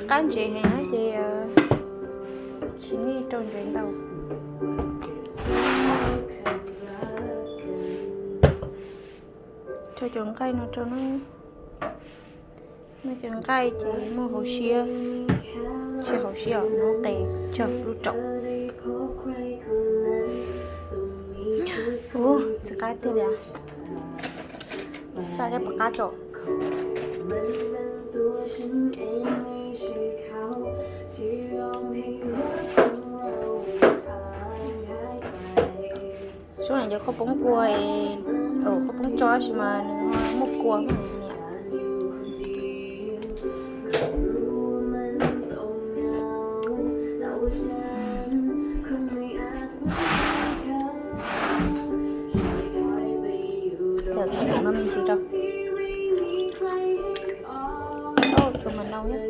Qab ntsev heev na ces tsis nej rau ntsev ntau. Rau cov nqaij no rau na. Muaj cov nqaij ces muaj hauv siab, tsis hauv siab os, muab qe tso lub raum. Ua txiv qab tiag li, saj thiab pom qab tso. Suab no cov khaub poob kua, khaub poob tso sis mas nws muaj kua niam. Tsuav tus no me ntsis rau. Tsuav mas nau thiab.